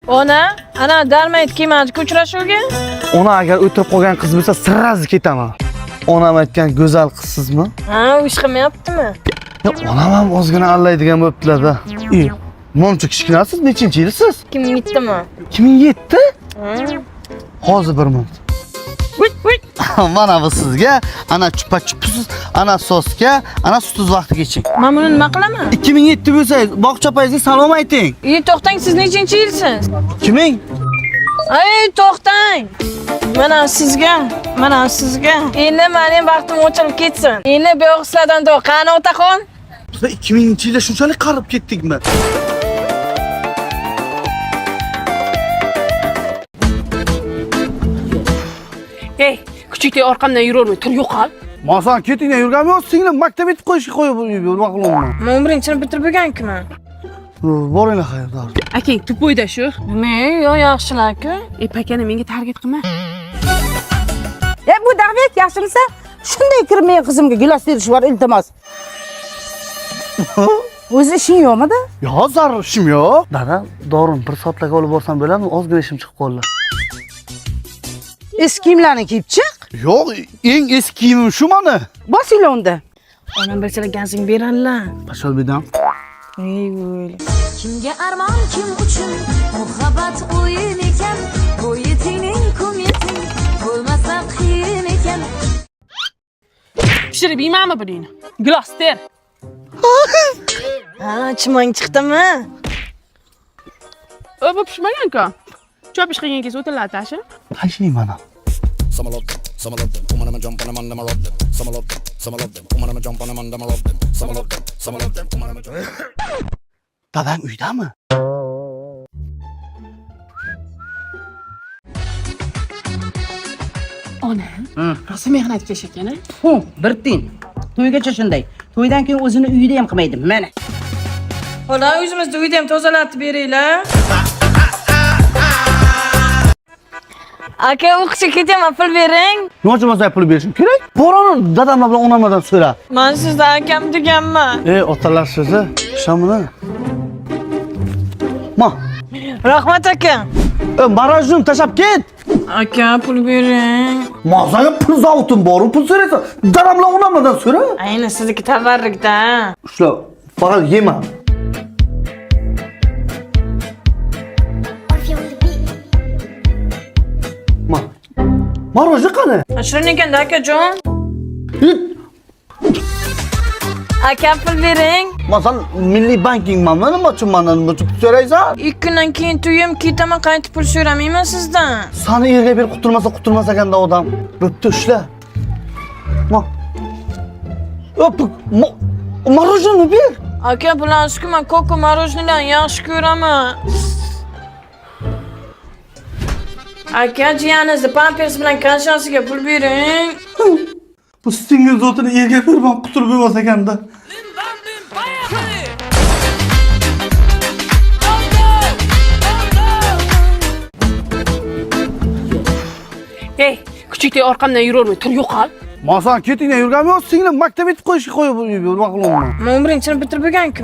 Ona, ana darmayt kelmadi uchrashuvga. Ona agar o'tirib qolgan qiz bo'lsa, sразу ketaman. Onam aytgan go'zal qizsizmi? Ha, u ish qilmayaptimi? Ya, onam ham ozgina allaydigan bo'libdilar-da. E, moncha kichkinasiz, nechinchi yilsiz? 2007mi? 2007? Ha. Hozir bir minut. Uy, uy. Mana bu sizga, ana chupa-chupsiz, ana sosga, ana sutiz vaqtiga iching. Men buni nima qilaman? 2007 bo'lsangiz, bog'cha opangizga salom ayting. E, to'xtang, siz nechinchi yilsiz? 2000? Ay, to'xtang. Mana sizga, mana sizga. Endi mening baxtim ochilib ketsin. Endi bu yoq sizlardan to'q. Qani otaxon? Biz 2000-yilda shunchalik qarib ketdikmi? Ey, kuchukdek orqamdan yuravermay, tur yo'qol. Masan ketingdan yurganmi yo'q, singlim maktab etib qo'yishga qo'yib nima qilyapman? Men 11-sinf bitirib bo'lgan-ku. Boringlar xayr, dor. Akang tupoyda shu. Nima, yo yaxshilar-ku. Ey, pakana menga target qilma. E bu Davlat yaxshimisan? Shunday kirmay qizimga gilos berish bor, iltimos. O'zi ishing yo'qmidi? Yo, zarur ishim yo'q. Dada, dorini bir soatlarga olib borsam bo'ladimi? Ozgina ishim chiqib qoldi. Eski kiyimlarni kiyib chiq. Yo'q, eng eski kiyimim shu mani. Bosinglar unda. Onam bilsalar gazing beradilar. Pashol bedam. Ey, o'yla. Kimga armon kim uchun muhabbat o'yin ekan bo'yi kum yeting bo'lmasa qiyin ekan. Pishirib yeymanmi buningni? Gilos ter. Ha, chimang chiqdimi? O, bu pishmagan-ku. Chopish qilgan kelsa o'tiladi tashi. Tashlayman mana. Some love them, some love them. Woman, I'ma jump on them and I'ma rob them. Some love them, some love them. Woman, I'ma jump on them and I'ma rob them. Some love them, some love them. Woman, I'ma jump. Dadang uydami? Ona, rosa mehnatkash ekan a? Fu, bir tiyin. To'ygacha shunday. To'ydan keyin o'zini uyida ham qilmaydi. Mana. Xola, o'zimizni uyda ham tozalatib beringlar. Aka, o'qishga ketyapman, pul bering. Nima uchun man pul berishim kerak? Bor uni dadam bilan onamdan so'ra. Men sizdan akam deganman. Ey, otalar so'zi, ishonmadi. Ma, Rahmat aka. e, marajnim tashlab ket. Aka, pul bering. Mazaga pul zavutim bor, pul so'raysan. Dadam bilan onamdan so'ra. Ayni sizniki tabarrukda. Ushla, faqat yema. Ma. Marojni qani? Shirin ekanda akajon. Aka, pul bering. Masan milliy bankingmanmi? Nima uchun mandan nima uchun pul so'raysan? 2 kundan keyin to'yim, ketaman, qaytib pul so'ramayman sizdan. Sani erga berib qutulmasa qutulmas ekanda odam. Bo'pti, ushla. Ma. Öp, marojni ber. Aka, bilasizku, men koko marojnilarni yaxshi ko'raman. Aka, jiyaningizni pampers bilan kanshasiga pul bering. Bu singil zotini erga berib ham qutulib bo'lmas ekanda. Ey, kuchukdek orqamdan yuravermay, tur yo'qol. Masan ketingdan yurganmi yo'q, singlim maktab etib qo'yishga qo'yib nima qilyapman? Men 11-sinf bitirib bo'lgan-ku.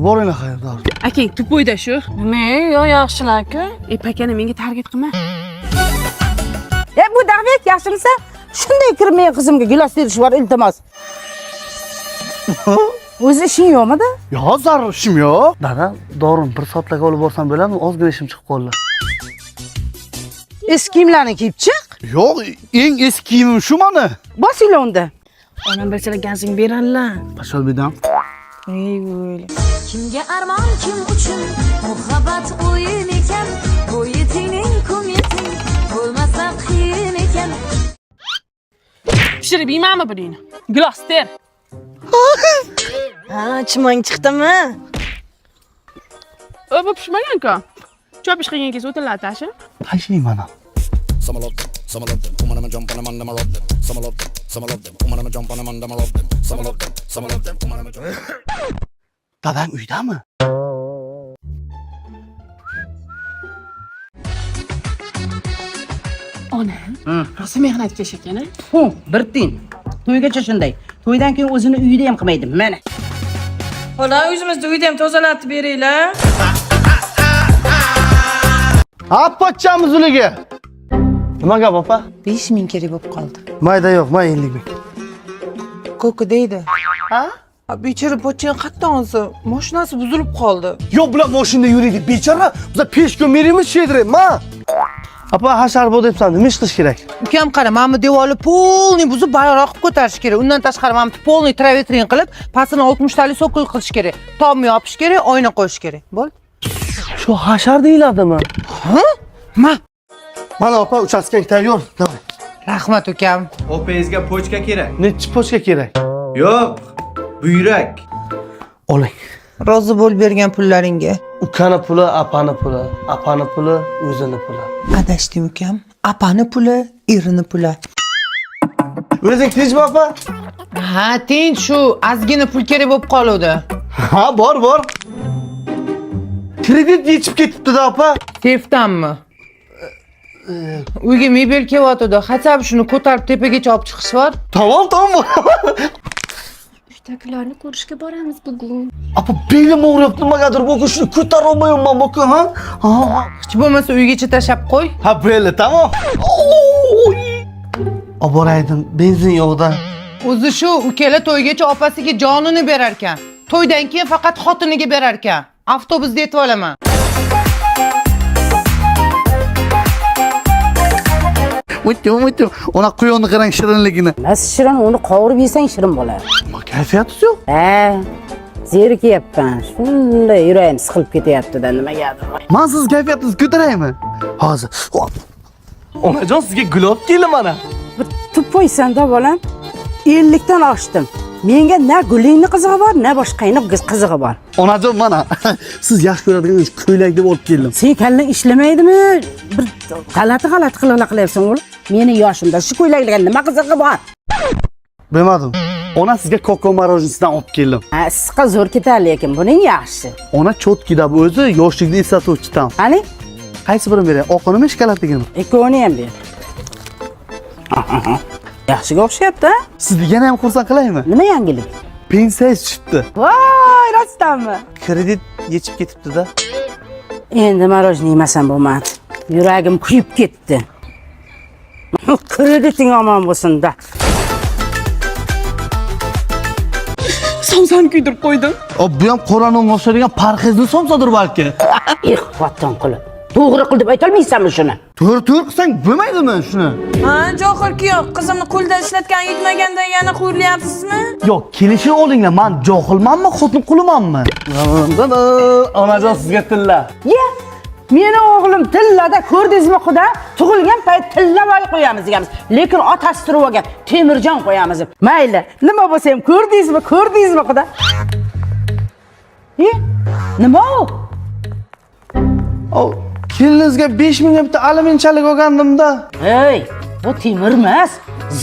Boringlar xayr, dor. Akang tupoyda shu. Nima, yo yaxshilar-ku. Ey, pakana menga target qilma. E bu Davlat yaxshimisan? Shunday kirmay qizimga gilos berish bor, iltimos. O'zi ishing yo'qmidi? Yo, zarur ishim yo'q. Dada, dorini bir soatlarga olib borsam bo'ladimi? Ozgina ishim chiqib qoldi. Eski kiyimlarni kiyib chiq. Yo'q, eng eski kiyimim shu mani. Bosinglar unda. Onam bilsalar gazing beradilar. Pashol bedam. Ey, o'yla. Kimga armon kim uchun muhabbat o'yin ekan bo'yi kum yeting bo'lmasa qiyin ekan. Pishirib yeymanmi buningni? Gilos ter. Ha, chimang chiqdimi? O, bu pishmagan-ku. Chopish qilgan kelsa o'tiladi tashi. Tashlayman. Some love them, some love them. Woman, I'ma jump on them and I'ma rob them. Some love them, some love them. Woman, I'ma jump on them and I'ma rob them. Some love them, some love them. Woman, I'ma jump. Dadang uydami? Ona, rosa mehnatkash ekan a? Fu, bir tiyin. To'ygacha shunday. To'ydan keyin o'zini uyida ham qilmaydi. Mana. Xola, o'zimizni uyda ham tozalatib beringlar. Ha, pochchamiz uliga. Nima gap, opa? 5000 kerak bo'lib qoldi. Mayda yo'q, may 50 ming. Ko'ki deydi. Ha? Bechora pochchani qayerdan olsa, mashinasi buzilib qoldi. Yo'q, bular mashinada yuriydi, bechora. Bizlar пешком yurimiz shedri, ma. Opa, hashar bu debsan, nima ish qilish kerak? Ukam qara, mana bu devorni полный buzib bayroq qilib ko'tarish kerak. Undan tashqari mana bu полный travetrin qilib, pastini 60 talik соколь qilish kerak. Tomni yopish kerak, oyna qo'yish kerak. Bo'ldi. Shu hashar deyiladimi? Ha? Ma. Mana opa, uchastkang tayyor. Давай. Rahmat ukam. Opangizga pochka kerak. Nechi pochka kerak? Yo'q, buyrak. Oling. Rozi bo'l bergan pullaringga. Ukani puli, apani puli, apani puli, o'zini puli. Adashdim ukam. Apani puli, erini puli. O'zing tinchmi, opa? Ha, tinch, shu ozgina pul kerak bo'lib qoluvdi. Ha, bor, bor. Kredit yechib ketibdi-da, opa. Sefdanmi? Uyga mebel kelyotidi. Хотя бы shuni ko'tarib tepagacha olib chiqish bor. Tamom, tamom. Uydagilarni ko'rishga boramiz bugun. Opa, belim og'riyapti nimagadir. Bu shuni ko'tara olmayapman, bu ha? Ha. Hech bo'lmasa uygacha tashlab qo'y. Ha, bo'ldi, tamom. Olib boraydim, benzin yo'qda. O'zi shu ukala to'ygacha opasiga jonini berar ekan. To'ydan keyin faqat xotiniga berar ekan. Avtobusda yetib olaman. O'tdim, o'tdim. Ona quyonni qarang shirinligini. Nima shirin, uni qovurib yesang shirin bo'ladi. Nima kayfiyatingiz yo'q? Ha, zerikyapman. Shunday yuragim siqilib ketyapti-da, nimagadir. Man siz kayfiyatingizni ko'taraymi? Hozir. Hop. Onajon, sizga gul olib keldim mana. Тупой san-da bolam. 50 dan oshdim. Menga na gulingni qizig'i bor, na boshqangni qizig'i bor. Onajon, mana siz yaxshi ko'radigan ko'ylak deb olib keldim. Sen kallang ishlamaydimi? Bir g'alati g'alati qiliqlar qilyapsan, o'g'lim. Meni yoshimda shu ko'ylaklarga nima qizig'i bor? Bilmadim. Ona, sizga koko мороженое sidan olib keldim. Ha, issiqqa zo'r ketadi, lekin buning yaxshi. Ona, чёткий da bu o'zi yoshlikni eslatuvchi tam. Qani? Qaysi birini beray? Oqinimi, shokoladligimi? Ikkovini ham ber. Yaxshiga o'xshayapti, a? Sizni yana ham xursand qilaymi? Nima yangilik? Pensiyangiz tushibdi. Voy, rostdanmi? Kredit yechib ketibdi-da. Endi мороженое yemasam bo'lmadi. Yuragim kuyib ketdi. Krediting omon bo'lsin-da. Somsani kuydirib qo'ydim. O, bu ham qora nonga o'xshaydigan parhezni somsadir balki. Eh, vatan qilib. To'g'ri qil deb aytolmaysanmi shuni? To'g'ri, to'g'ri qilsang bo'lmaydimi shuni? Ha, johil kuyov, qizimni qo'lda ishlatgan yetmaganda yana xo'rlayapsizmi? Yo'q, kelishib olinglar. Man johilmanmi, xotin qulimanmi? Onajon, sizga tilla. Ye, meni o'g'lim tillada ko'rdingizmi xudo? Tug'ilgan payt tillavoy qo'yamiz deganmiz. Lekin otasi turib olgan, temirjon qo'yamiz deb. Mayli, nima bo'lsa ham ko'rdingizmi, ko'rdingizmi xudo? Ye, nima u? O, keliningizga 5 mingga bitta alyuminchalik olgandim-da. Ey, bu temir emas,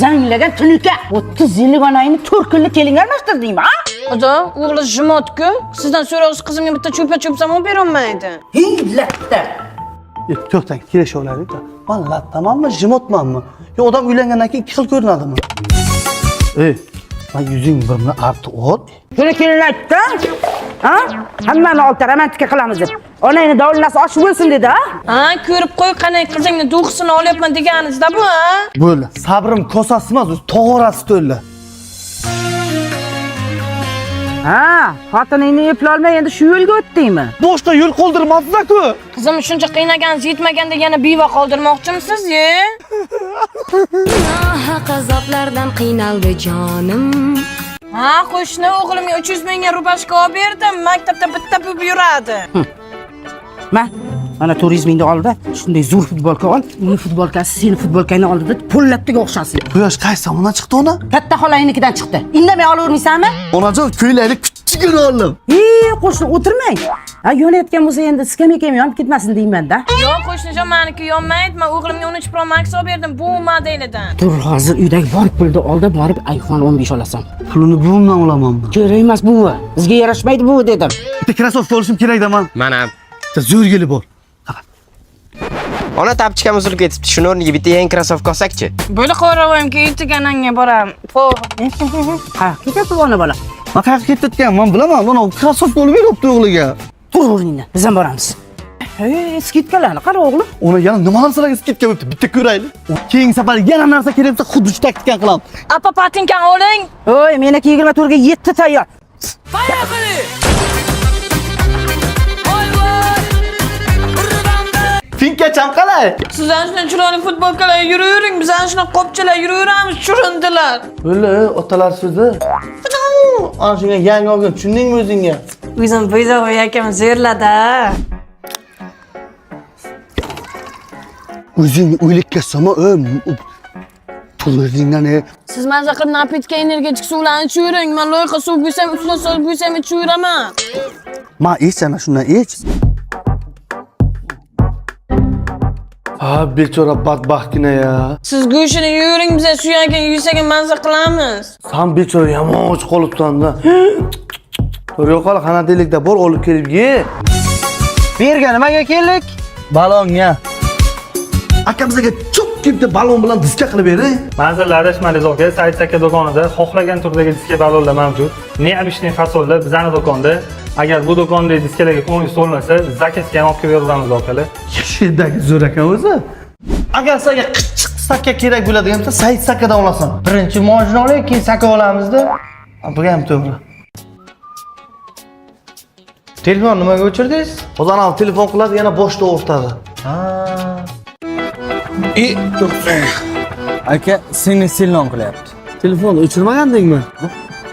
zanglagan tunuka. 30 yillik onangni 4 kunlik kelinga almashtirdingmi, ha? Xudo, o'g'li жмот ku. Sizdan so'rog'siz qizimga bitta cho'pa cho'psam u berolmaydi. Hey, latta. E, to'xtang, kelisha olaylik-da. Man lattamanmi, жмот manmi? Yo, odam uylangandan keyin ikki xil ko'rinadimi? Ey, man yuzing birini artib ol. Shuni kelin aytdi, ha? Hammani olib romantika qilamiz deb. Onangni dovlinasi oshib bo'lsin dedi, ha? Ha, ko'rib qo'y, qanday qizingni do'xisini olyapman deganingizda bu, ha? Bo'ldi. Sabrim kosasi emas, o'zi tog'orasi to'ldi. Ha, xotiningni eplolmay endi shu yo'lga o'tdingmi? Boshqa yo'l qoldirmadinglar-ku. Qizimni shuncha qiynaganingiz yetmaganda yana beva qoldirmoqchimisiz, ye? Nohaq azoblardan qiynaldi jonim. Ha, qo'shni o'g'limga 300 mingga рубашка olib berdim. Maktabda bitta bo'lib yuradi. Ma, mana 400 mingni oldi, shunday zo'r futbolka ol. Uni futbolkasi seni futbolkangni oldida po'llabdiga o'xshasin. Quyosh qaysi tomondan chiqdi ona? Katta xolangnikidan chiqdi. Indamay olavermaysanmi? Onajon, ko'ylakni kuchugini oldim. Ey, qo'shni o'tirmang. Ha, yonayotgan bo'lsa endi skameyka ham yonib ketmasin deyman-da. Yo'q, qo'shnijon, meniki yonmaydi. Men o'g'limga 13 Pro Max olib berdim bu modelidan. Tur, hozir uydagi bor pulni oldi, borib iPhone 15 olasan. Pulini buvimdan olamanmi? Kerak emas buvi. Bizga yarashmaydi buvi dedim. Bitta krossovka olishim kerak-da man. Mana. Bitta zo'r guli bor. Ona, тапочка m uzilib ketibdi. Shuni o'rniga bitta yangi krossovka olsak-chi? Bo'lib qo'yravimga ertaga anangga boraman. Po. Ha, ketyapti ona bola. Man qayerga ketayotganman, man bilaman. Mana krossovka olib beryapti o'g'liga. Tur o'rningdan, biz ham boramiz. Hey, скидка larni qara o'g'lim. Ona yana nima narsalarga скидка bo'libdi, bitta ko'raylik. Keyingi safar yana narsa kerak bo'lsa, xuddi shu taktikani qilamiz. Apa, patinkani oling. Oy, meniki 24 ga 7 tayyor. Finkacham qalay? Siz ana shunday chiroyli futbolkalar yuravering, biz ana shunaqa qopchalar yuraveramiz, churindilar. O'li, otalar so'zi. Ana shunga yangi olgin, tushundingmi o'zingga? O'zim buyzog'oy akam zo'rlada. O'zing o'likka soma, pul o'zingdan e. Siz maza qilib napitka energetik suvlarni ichavering. Men loyqa suv bo'lsam, iflos suv bo'lsam ichaveraman. Ma ich ana shundan ich. Ha, bechora badbaxtgina ya. Siz go'shtini yeyvering, biz suyagini yesak ham maza qilamiz. San bechora yomon och qolibsan-da. To'g'ri yo'qol, xonadinlikda bor, olib kelib ye. Bu yerga nimaga keldik? Balonga. Akamizga cho'k bitta balon bilan diska qilib bering. Manzillar adashmadingiz aka, Said aka do'konida xohlagan turdagi diska balonlar mavjud. Необычный fasollar bizani do'konda. Agar bu do'kondagi diskalarga ko'nglingiz to'lmasa, zakazga ham olib kelib beraveramiz akalar. Yashidagi zo'r ekan o'zi. Agar senga qichiq saka kerak bo'ladigan bo'lsa, Said sakadan olasan. Birinchi mojini olaylik, keyin saka olamizda. Bu ham to'g'ri. Telefon nimaga o'chirdingiz? Hozir anavi telefon qiladi, yana boshda o'rtadi. Aka, seni selon qilyapti. Telefonni o'chirmagandingmi?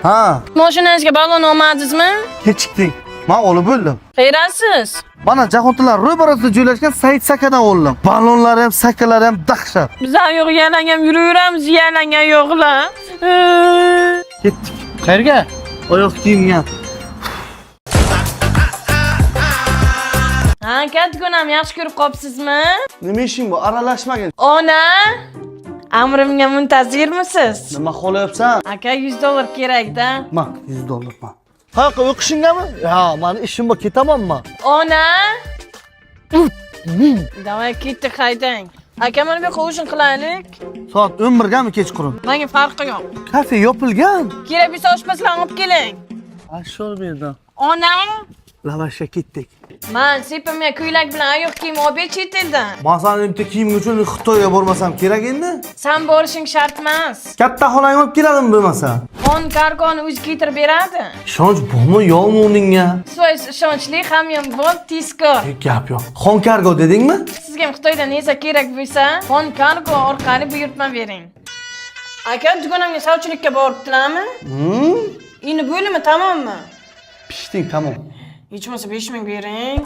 Ha, Mashinangizga balon olmadingizmi? kechikding. Men olib bo'ldim. Qayrasiz? Mana Jahontillar ro'parasida joylashgan Said Sakadan oldim. Balonlari ham, sakalari ham dahshat. Biz ham yo'q, yalang ham yuraveramiz, yalang ham yo'qlar. Ketdik. Qayerga? Oyoq kiyimga. Ha, katgunam yaxshi ko'rib qolibsizmi? Nima ishing bu? Aralashmagin. Ona, amrimga muntazirmisiz? Nima xohlayapsan? Aka, $100 kerak-da. Ma, $100 ma. Qayoqqa o'qishingami? Ya, mani ishim bor, ketamanmi? Ona! Давай ketdik, haydang. Aka, mana bu yoqqa ujin qilaylik. Soat 11 gami kechqurun? Menga farqi yo'q. Kafe yopilgan. Kerak bo'lsa oshpazlarni olib keling. Ashor berdi. Ona, Lavashga ketdik. man sepimga ko'ylak bilan oyoq kiyim olib ber chet eldan. Man sani bitta kiyiming uchun Xitoyga bormasam kerak endi. San borishing shart emas. Katta xolang olib keladimi bo'lmasa? Xon kargoni o'zi keltirib beradi. Ishonch bormi yo'qmi uningga? So'z ishonchli, hamyon bor, tezkor. Gap yo'q. Xon kargo dedingmi? Sizga ham Xitoydan nesa kerak bo'lsa, Xon kargo orqali buyurtma bering. Aka, dugonamga sovchilikka boribdilarmi? Endi bo'limi tamommi? Pishding tamom. Hech bo'lmasa 5000 bering.